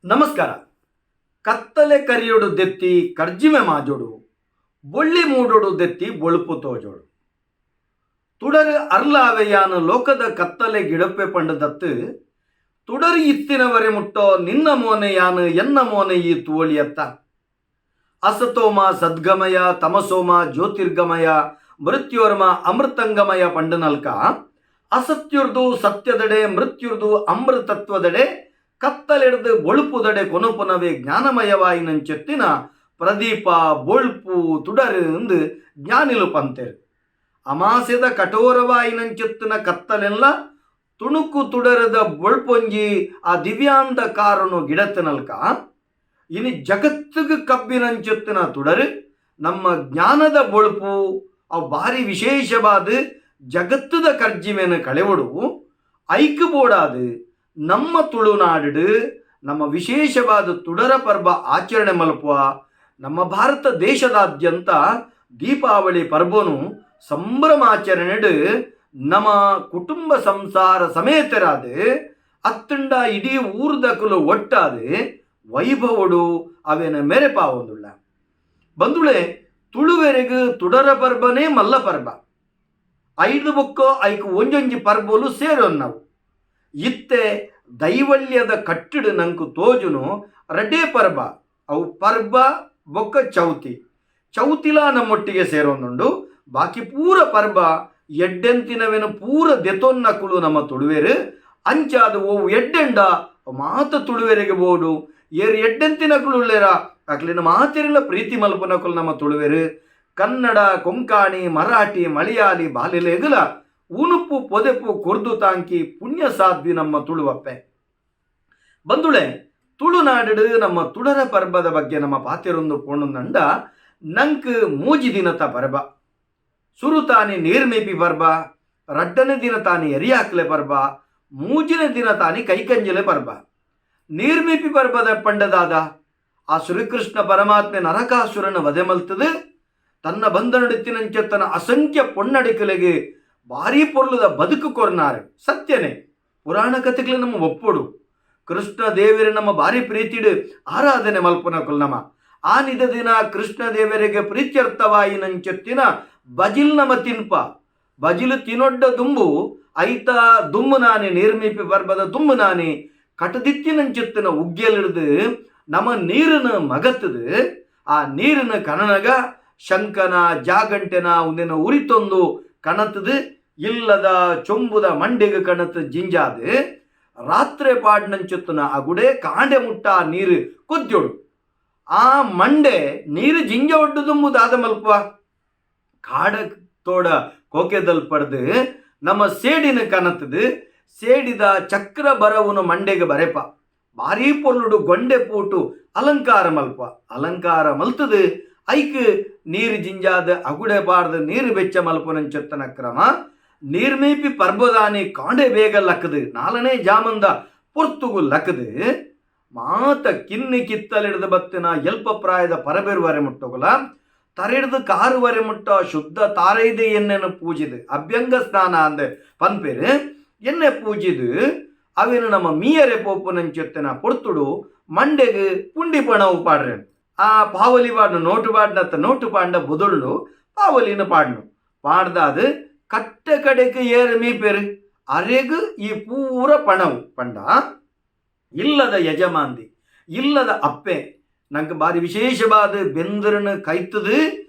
ನಮಸ್ಕಾರ. ಕತ್ತಲೆ ಕರಿಯೊಡು ದೆತ್ತಿ ಕರ್ಜಿಮೆ ಮಾಜೊಡು, ಬೊಳ್ಳಿ ಮೂಡೊಡು ದೆತ್ತಿ ಬೊಳುಪು ತೋಜೋಡು. ತುಡರು ಅರ್ಲಾವೆಯಾನ ಲೋಕದ ಕತ್ತಲೆ ಗಿಡಪ್ಪೆ ಪಂಡದತ್ತು ತುಡರು ಇತ್ತಿನವರೆ ಮುಟ್ಟೋ ನಿನ್ನ ಮೋನೆ ಯಾನು ಎನ್ನ ಮೋನೆ ಈ ತುವಳಿಯತ್ತ. ಅಸತೋಮ ಸದ್ಗಮಯ, ತಮಸೋಮ ಜ್ಯೋತಿರ್ಗಮಯ, ಮೃತ್ಯೋರ್ಮ ಅಮೃತಂಗಮಯ ಪಂಡನಲ್ಕ ಅಸತ್ಯುರ್ದು ಸತ್ಯದಡೆ, ಮೃತ್ಯುರ್ದು ಅಮೃತತ್ವದಡೆ, ಕತ್ತಲೆಡ್ದು ಬೊಳುಪುದಡೆ ಕೊನಪುನವೇ ಜ್ಞಾನಮಯವಾಯಿನಂಚೆತ್ತಿನ ಪ್ರದೀಪ, ಬೊಳ್ಪು, ತುಡರು ಎಂದು ಜ್ಞಾನಿಲು ಪಂತೆರು. ಅಮಾಸೆದ ಕಠೋರವಾಯಿನಂಚೆತ್ತಿನ ಕತ್ತಲೆಲ್ಲ ತುಣುಕು ತುಡರದ ಬೊಳ್ಪೊಂಜಿ ಆ ದಿವ್ಯಾಂಧ ಕಾರನು ಗಿಡತ್ತನಲ್ಕ ಇನಿ ಜಗತ್ತಿಗೆ ಕಬ್ಬಿನಂಚೆತ್ತಿನ ತುಡರು ನಮ್ಮ ಜ್ಞಾನದ ಬೊಳುಪು. ಅವು ಭಾರಿ ವಿಶೇಷವಾದ ಜಗತ್ತದ ಕರ್ಜಿಮೆನ ಕಳೆವಡು. ಐಕ್ ಬೋಡಾದು ನಮ್ಮ ತುಳುನಾಡು ನಮ್ಮ ವಿಶೇಷವಾದ ತುಡರ ಪರ್ಬ ಆಚರಣೆ ಮಲ್ಪುವ. ನಮ್ಮ ಭಾರತ ದೇಶದಾದ್ಯಂತ ದೀಪಾವಳಿ ಪರ್ಬನು ಸಂಭ್ರಮಾಚರಣೆಡು ನಮ್ಮ ಕುಟುಂಬ ಸಂಸಾರ ಸಮೇತರಾದ ಅತ್ತಂಡ ಇಡೀ ಊರ್ದಕುಲು ಒಟ್ಟಾದ ವೈಭವಡು ಅವೇನ ಮೆರೆಪಾವೊಂದುಳ್ಳ. ಬಂದುಳೆ, ತುಳುವೆರೆಗ್ ತುಡರ ಪರ್ಬನೇ ಮಲ್ಲ ಪರ್ಬ. ಐದು ಬೊಕ್ಕ ಐಕ್ ಒಂಜೊಂಜಿ ಪರ್ಬಲು ಸೇರೋನ್ ನಾವು. ಇತ್ತೆ ದೈವಲ್ಯದ ಕಟ್ಟಿಡು ನಂಕು ತೋಜುನು ರಡ್ಡೇ ಪರ್ಬ, ಅವು ಪರ್ಬ ಬೊಕ್ಕ ಚೌತಿ. ಚೌತಿಲ ನಮ್ಮೊಟ್ಟಿಗೆ ಸೇರೋನುಂಡು. ಬಾಕಿ ಪೂರ ಪರ್ಬ ಎಡ್ಡೆಂತಿನವೆನು ಪೂರ ದೆತೊನ್ನಕುಲು ನಮ್ಮ ತುಳುವೆರು. ಅಂಚಾದ ಓವು ಎಡ್ಡೆಂಡ ಮಾತ ತುಳುವೆರಿಗೆ ಬೋಡು. ಏರು ಎಡ್ಡೆಂತಿನಕುಲು ಉಳ್ಳೇರ ಅಕ್ಲಿನ ಮಾತೆರೆಲ್ಲ ಪ್ರೀತಿ ಮಲ್ಪನಕುಲು ನಮ್ಮ ತುಳುವೆರು. ಕನ್ನಡ, ಕೊಂಕಾಣಿ, ಮರಾಠಿ, ಮಲಯಾಳಿ ಬಾಲೆಲೆಗುಲ ಉನುಪ್ಪು ಪೊದೆಪು ಕೊರ್ದು ತಾಂಕಿ ಪುಣ್ಯ ಸಾಧ್ವಿ ನಮ್ಮ ತುಳುವಪ್ಪೆ. ಬಂದುಳೆ, ತುಳುನಾಡು ನಮ್ಮ ತುಡರ ಪರ್ಬದ ಬಗ್ಗೆ ನಮ್ಮ ಪಾತೆರೊಂದು ಪೋಣುಂದಂಡ, ನಂಕ್ ಮೂಜಿ ದಿನತ ಪರ್ಬ. ಸುರು ತಾನಿ ನೀರ್ಮೇಪಿ ಪರ್ಬ, ರಡ್ಡನೇ ದಿನ ತಾನಿ ಎರಿಯಾಕ್ಲೆ ಪರ್ಬ, ಮೂಜಿನ ದಿನ ತಾನಿ ಕೈಕಂಜಿಲೆ ಪರ್ಬ. ನೀರ್ಮೇಪಿ ಪರ್ಬದ ಪಂಡದಾದ ಆ ಶ್ರೀಕೃಷ್ಣ ಪರಮಾತ್ಮೆ ನರಕಾಸುರನ ವಧೆ ಮಲ್ತದು ತನ್ನ ಬಂಧನಡಿತ್ತಿನಂಚೆ ತನ್ನ ಅಸಂಖ್ಯ ಪೊನ್ನಡಿಕಲೆಗೆ ಭಾರೀ ಪೊರ್ಲುದ ಬದುಕು ಕೊರ್ನಾರೆ. ಸತ್ಯನೇ, ಪುರಾಣ ಕಥೆಗಳು ನಮ್ಮ ಒಪ್ಪೊಡು. ಕೃಷ್ಣ ದೇವರೇ ನಮ್ಮ ಭಾರಿ ಪ್ರೀತಿಡು ಆರಾಧನೆ ಮಲ್ಪುನಕುಲ್ ನಮ. ಆ ನಿದ ದಿನ ಕೃಷ್ಣ ದೇವರಿಗೆ ಪ್ರೀತ್ಯರ್ಥವಾಯಿನಂಚೆತ್ತಿನ ಬಜಿಲ್ ನಮ ತಿನ್ಪ. ಬಜಿಲು ತಿನೊಡ್ಡ ದುಂಬು, ಐತ ದುಮ್ಮು ನಾನಿ, ನೀರ್ಮೀಪಿ ಪರ್ಬದ ದುಮ್ಮು ನಾನಿ ಕಟದಿತ್ತಿನಂಚೆತ್ತಿನ ಉಗ್ಗೆಲಿಡ್ದು ನಮ್ಮ ನೀರನ್ನು ಮಗತ್ತದು. ಆ ನೀರಿನ ಕಣನಗ ಶಂಕನ ಜಾಗಂಟೆನ ಒಂದಿನ ಉರಿತೊಂದು ಕಣತದು ಇಲ್ಲದ ಚೊಂಬುದ ಮಂಡೆಗೆ ಕಣತು ಜಿಂಜಾದು ರಾತ್ರಿ ಪಾಡ್ನಂಚೊತ್ತುನ ಅಗುಡೆ ಕಾಂಡೆ ಮುಟ್ಟ ನೀರು ಕೊದ್ಯೋಡು. ಆ ಮಂಡೆ ನೀರು ಜಿಂಜ ಒಡ್ಡು ದುಂಬುದಾದ ಮಲ್ಪ ಕಾಡ ತೋಡ ಕೋಕೆದಲ್ ಪಡ್ದು ನಮ್ಮ ಸೇಡಿನ ಕನತದು ಸೇಡಿದ ಚಕ್ರ ಬರವುನು ಮಂಡೆಗೆ ಬರೆಪ. ಭಾರೀ ಪೊರ್ಲುಡು ಗೊಂಡೆ ಪೂಟು ಅಲಂಕಾರ ಮಲ್ಪ. ಅಲಂಕಾರ ಮಲ್ತದು ಐಕ್ ನೀರು ಜಿಂಜಾದ ಅಗುಡೆ ಪಾಡ್ದು ನೀರು ಬೆಚ್ಚ ಮಲ್ಪುನಂಚೊತ್ತನ ಕ್ರಮ. ನೀರ್ಮೇಪಿ ಪರ್ಬದಾನಿ ಕಾಂಡೆ ಬೇಗ ಲಕ್ಕದು, ನಾಲನೇ ಜಾಮಂದ ಪೊರ್ತುಗು ಲಕ್ಕದು ಮಾತ ಕಿನ್ನಿ ಕಿತ್ತಲಿಡ್ದು ಬತ್ತಿನ ಎಲ್ಪ ಪ್ರಾಯದ ಪರಬೆರುವರೆ ಮುಟ್ಟೋಗಲ ತರೆಡ್ದು ಕಾರುವರೆ ಮುಟ್ಟ ಶುದ್ಧ ತಾರೈದೆ ಎಣ್ಣೆನು ಪೂಜಿದು, ಅಭ್ಯಂಗ ಸ್ನಾನ ಅಂದ ಪನ್ಪೇರು, ಎಣ್ಣೆ ಪೂಜಿದು ಅವೇನು ನಮ್ಮ ಮೀಯರೆ ಪೋಪುನಂಚೊತ್ತನ ಪೊರ್ತುಡು ಮಂಡೆಗ್ ಪುಂಡಿ ಪಣವು ಪಾಡ್ರೆ. ಆ ಪಾವಲಿ ಪಾಡ್ನು, ನೋಟು ಪಾಡ್ನತ್ತ ನೋಟು ಪಾಂಡ ಬೊದೊಳ್ಳು ಪಾವಲಿನ ಪಾಡ್ನು. ಪಾಡ್ದಾದು ಕಟ್ಟ ಕಡೆಗೆ ಏರು ಮೀಪೆರು ಅರೆಗು ಈ ಪೂರ ಪಣವು. ಪಂಡ ಇಲ್ಲದ ಯಜಮಾಂದಿ, ಇಲ್ಲದ ಅಪ್ಪೆ ನಂಗೆ ಬಾರಿ ವಿಶೇಷವಾದ ಬೆಂದರನ್ನು ಕೈತದು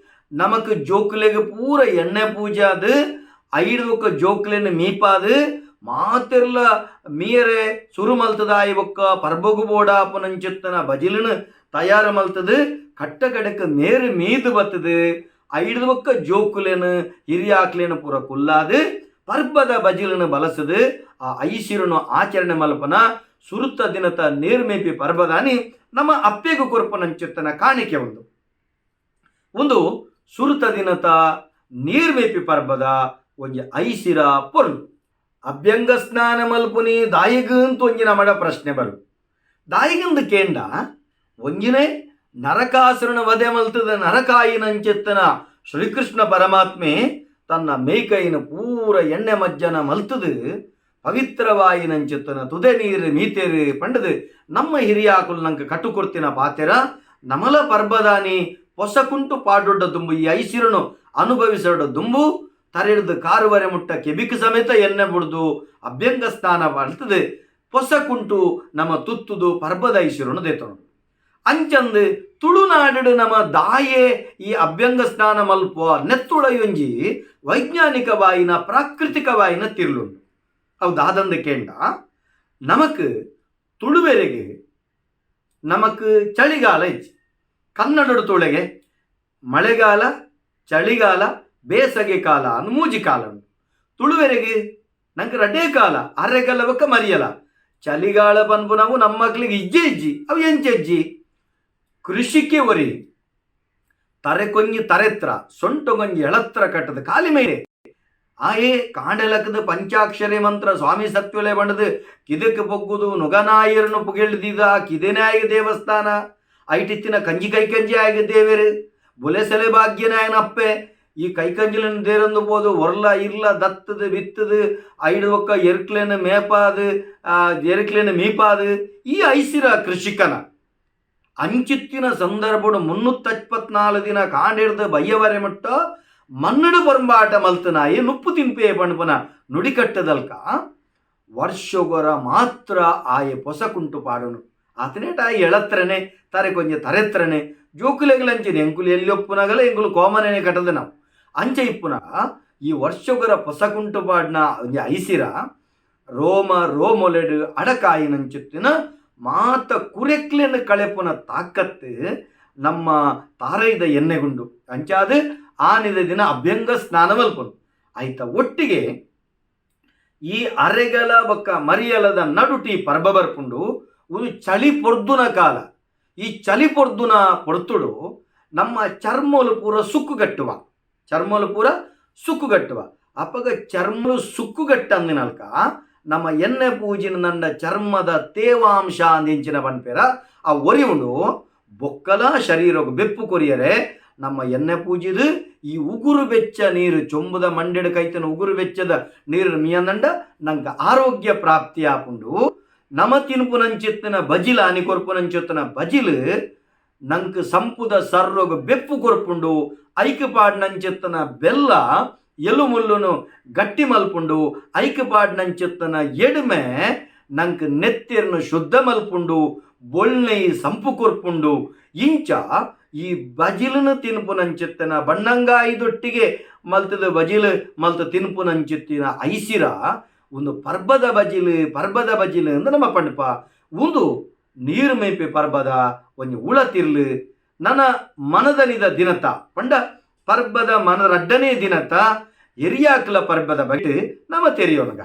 ನಮಕ್ ಜೋಕುಲೆಗ್ ಪೂರ ಎಣ್ಣೆ ಪೂಜಾದು, ಐದು ಜೋಕುಲೆನ್ ಮೀಪಾದು, ಮಾತೆರ್ಲ ಮೀಯರೆ ಸುರು ಮಲ್ತದಾಯಿ ಬೊಕ್ಕ ಪರ್ಬಗು ಬೋಡಾಪುನಂಚಿತ್ತನ ಬಜಿಲನು ತಯಾರು ಮಲ್ತದು ಕಟ್ಟ ಕಡೆಕ್ ಮೇರು ಮೀದು ಬತ್ತದು ಐದು ಬೊಕ್ಕ ಜೋಕುಲೆನು ಹಿರಿಯಾಕ್ಲೇನು ಪೂರ ಕುಲ್ಲಾದು ಪರ್ಬದ ಬಜಿಲನು ಬಲಸದು ಆ ಐಸಿರುನು ಆಚರಣೆ ಮಲ್ಪನ ಸುರುತ್ತ ದಿನತ ನೀರ್ಮೇಪಿ ಪರ್ಬದಾನಿ ನಮ್ಮ ಅಪ್ಪೆಗು ಕೊರ್ಪುನಂಚಿತ್ತನ ಕಾಣಿಕೆ ಒಂದು. ಒಂದು ಸುರುತ ದಿನತ ನೀರ್ಮೇಪಿ ಪರ್ಬದ ಒಂಜಿ ಐಸಿರ ಪೊರ್ಲು. ಅಭ್ಯಂಗ ಸ್ನಾನ ಮಲ್ಪುನಿ ದಾಯಿಗಂತ ಒಂಜಿ ನಮಡ ಪ್ರಶ್ನೆ ಬರು. ದಾಯಿಗಂದು ಕೇಂಡ, ಒಂಜಿನೇ ನರಕಾಸುರನ ವಧೆ ಮಲ್ತದ ನರಕಾಯಿನಂಚೆತ್ತನ ಶ್ರೀಕೃಷ್ಣ ಪರಮಾತ್ಮೆ ತನ್ನ ಮೇಕೈನ ಪೂರ ಎಣ್ಣೆ ಮಜ್ಜನ ಮಲ್ತದು. ಪವಿತ್ರವಾಯಿನಂಚಿತ್ತನ ತುದೆ ನೀರು ಮೀತೇರು ಪಂಡದು ನಮ್ಮ ಹಿರಿಯಾಕುಲು ನಂಗೆ ಕಟ್ಟುಕೊಡ್ತಿನ ಪಾತೆರ. ನಮಲ ಪರ್ಬದಾನಿ ಪೊಸಕುಂಟು ಪಾಡೊಡ್ಡ ದುಂಬು, ಈ ಐಸಿರನು ಅನುಭವಿಸೋಡ ದುಂಬು ತರೆಡ್ದು ಕಾರುವರೆ ಮುಟ್ಟ ಕೆಬಿಕ್ ಸಮೇತ ಎಣ್ಣೆ ಬುಡ್ದು ಅಭ್ಯಂಗ ಸ್ನಾನ ಮಾಡ್ತದೆ. ಪೊಸಕುಂಟು ನಮ್ಮ ತುತ್ತುದು ಪರ್ಬದ ಐಸಿರನು ದೇತನು. ಅಂಚಂದು ತುಳುನಾಡು ನಮ್ಮ ದಾಯೆ ಈ ಅಭ್ಯಂಗ ಸ್ನಾನ ಮಲ್ಪುವ ನೆತ್ತುಳಯೊಂಜಿ ವೈಜ್ಞಾನಿಕವಾಯಿನ ಪ್ರಾಕೃತಿಕವಾಯಿನ ತಿರ್ಲುಂಡು. ಅವು ದಾದಂದು ಕೇಂಡ, ನಮಕ್ ತುಳುವೆರೆಗೆ ನಮಕ್ ಚಳಿಗಾಲ ಇಜ್ಜಿ. ಕನ್ನಡಡು ತುಳೆಗೆ ಮಳೆಗಾಲ, ಚಳಿಗಾಲ, ಬೇಸಗೆ ಕಾಲ ಅಂದ್ ಮೂಜಿ ಕಾಲ ಉಂಡು. ತುಳುವೆರೆಗೆ ನಂಗೆ ರಡ್ಡೇ ಕಾಲ, ಅರೆಗಲ ಬೊಕ್ಕ ಮರಿಯಲ. ಚಳಿಗಾಲ ಪನ್ಪುನವು ನಮ್ಮ ಮಕ್ಳಿಗೆ ಇಜ್ಜೆ ಇಜ್ಜಿ. ಅವು ಎಂಚೆಜ್ಜಿ? ಕೃಷಿಕೆ ಒರಿ ತರೆಕೊಂಜಿ ತರೆತ್ರ, ಸೊಂಟೊಗೊಂಜಿ ಎಳತ್ರ ಕಟ್ಟದ ಕಾಲಿ ಮೇರೆ ಆಯೇ ಕಾಂಡೆಲಕ್ಕದ ಪಂಚಾಕ್ಷರಿ ಮಂತ್ರ ಸ್ವಾಮಿ ಸತ್ಯುಲೆ ಬಂಡದು ಕಿದಕ್ಕೆ ಪೊಗ್ಗುದು ನುಗನಾಯರ್ನು ಪುಗೆಳ್ದಿದ ಕಿದೆನಾಯ ದೇವಸ್ಥಾನ ಐಟಿತ್ತಿನ ಕಂಜಿ ಕೈಕಂಜಿ ಆಗಿ ದೇವೇರು ಬುಲೆಸೆಲೆ ಭಾಗ್ಯನಾಯನಪ್ಪೆ. ಈ ಕೈಕಂಜಿಲನ್ ದೇರೊಂದು ಪೋದು ಒರ್ಲ ಇರ್ಲ ದತ್ತದು ಬಿತ್ತದು ಐಡು ಒಕ್ಕ ಎರ್ಕ್ಲೆನ್ ಮೇಪಾದು, ಎರ್ಕ್ಲೆನ್ ಮೀಪಾದು ಈ ಐಸಿರ ಕೃಷಿಕನ. ಅಂಚಿತ್ತಿನ ಸಂದರ್ಭಡು 324 ದಿನ ಕಾಂಡಿಡ್ದು ಬಯ್ಯವರೆ ಮುಟ್ಟ ಮನ್ನಡು ಪೊರಂಬಾಟ ಮಲ್ತನಾಯಿ ನುಪ್ಪು ತಿನ್ಪೇ ಪಣ್ಪುನ ನುಡಿಕಟ್ಟದಲ್ಕ ವರ್ಷಗೊರ ಮಾತ್ರ ಆಯೆ ಪೊಸಕುಂಟು ಪಾಡುನು. ಆತನೇಟ ಆಯೆ ಎಳತ್ರನೆ, ತರೆ ಕೊಂಜ ತರೆತ್ರನೆ ಜೋಕುಲೆಗಲಂಚಿನ ಎಂಕುಲು ಎಲ್ಲಿ ಒಪ್ಪುನಗಲ ಎಂಕುಲು ಕೋಮನೆ ಕಟ್ಟದ ನಾವು ಅಂಚ ಇಪ್ಪುನ. ಈ ವರ್ಷಗೊರ ಪೊಸಕುಂಟು ಪಾಡ್ನ ಒಂಜಿ ಐಸಿರ ರೋಮ ರೋಮೊಲೆಡು ಅಡಕಾಯಿನಂಚುತ್ತಿನ ಮಾತ ಕುರೆಕ್ಲೆನ್ ಕಳೆಪುನ ತಾಕತ್ತು ನಮ್ಮ ತಾರೈದ ಎಣ್ಣೆಗುಂಡು. ಅಂಚಾದ ಆನಿದ ದಿನ ಅಭ್ಯಂಗ ಸ್ನಾನ ಮಲ್ಪುನು. ಆಯ್ತ ಒಟ್ಟಿಗೆ ಈ ಅರೆಗಲ ಬೊಕ್ಕ ಮರಿಯಲದ ನಡುಟಿ ಪರ್ಬ ಬರ್ಪುಂಡು. ಉಂದು ಚಳಿ ಪೊರ್ದುನ ಕಾಲ. ಈ ಚಳಿ ಪೊರ್ದುನ ಪೊರ್ತುಡು ನಮ್ಮ ಚರ್ಮಲು ಪೂರ ಸುಕ್ಕುಗಟ್ಟುವ, ಚರ್ಮಲು ಪೂರ ಸುಕ್ಕುಗಟ್ಟುವ. ಅಪಗ ಚರ್ಮಲು ಸುಕ್ಕುಗಟ್ಟಂದಿನಲ್ಕ ನಮ್ಮ ಎಣ್ಣೆ ಪೂಜಿನ ನಂಡ ಚರ್ಮದ ತೇವಾಂಶ ಅಂದಿಂಚಿನ ಪನ್ಪೆರ ಆ ಒರಿ ಉಂಡು ಬೊಕ್ಕಲ ಶರೀರಗ್ ಬೆಪ್ಪು ಕೊರಿಯರೆ ನಮ್ಮ ಎಣ್ಣೆ ಪೂಜಿದು ಈ ಉಗುರು ಬೆಚ್ಚ ನೀರು, ಚೊಂಬುದ ಮಂಡೆಡು ಕೈತನ ಉಗುರು ಬೆಚ್ಚದ ನೀರು ಮೀಯಂದಂಡ ನಂಗೆ ಆರೋಗ್ಯ ಪ್ರಾಪ್ತಿ ಆಪುಂಡು. ನಮ ತಿನ್ಪುನಂಚಿತ್ತಿನ ಬಜಿಲ್, ಆನಿ ಕೊರ್ಪುನಂಚಿತ್ತಿನ ಬಜಿಲ್ ನಂಕ್ ಸಂಪುದ ಸರ್ರೊಗು ಬೆಪ್ಪು ಕೊರ್ಪುಂಡು. ಐಕ್ ಪಾಡ್ನಂಚಿತ್ತಿನ ಬೆಲ್ಲ ಎಲುಮುಲ್ಲುನು ಗಟ್ಟಿ ಮಲ್ಪುಂಡು. ಐಕ್ ಪಾಡ್ನಂಚಿತ್ತಿನ ಎಡ್ಮೆ ನಂಕ್ ನೆತ್ತಿರ್ನು ಶುದ್ಧ ಮಲ್ಪುಂಡು, ಬೊಳ್ನೈ ಸಂಪು ಕೊರ್ಪುಂಡು. ಇಂಚ ಈ ಬಜಿಲನು ತಿನ್ಪುನಂಚಿತ್ತಿನ ಬಣ್ಣಂಗಾಯಿದೊಟ್ಟಿಗೆ ಮಲ್ತದ ಬಜಿಲ್ ಮಲ್ತ ತಿನ್ಪುನಂಚಿತ್ತಿನ ಐಸಿರ ಒಂದು ಪರ್ಬದ ಬಜಿಲು. ಪರ್ಬದ ಬಜಿಲು ಅಂದ್ ನಮ್ಮ ಪಂಡಪ. ಉಂದು ನೀರು ಮೇಪೆ ಪರ್ಬದ ಒಂಜಿ ಉಳ ತಿರ್ಲು. ನನ ಮನದನಿದ ದಿನತ ಪಂಡ ಪರ್ಬದ ಮನ ರಡ್ಡನೇ ದಿನತ ಎರಿಯಾಕ್ಲ ಪರ್ಬದ ಬಗ್ಗೆ ನಮ ತೆರಿಯೋಣಗ.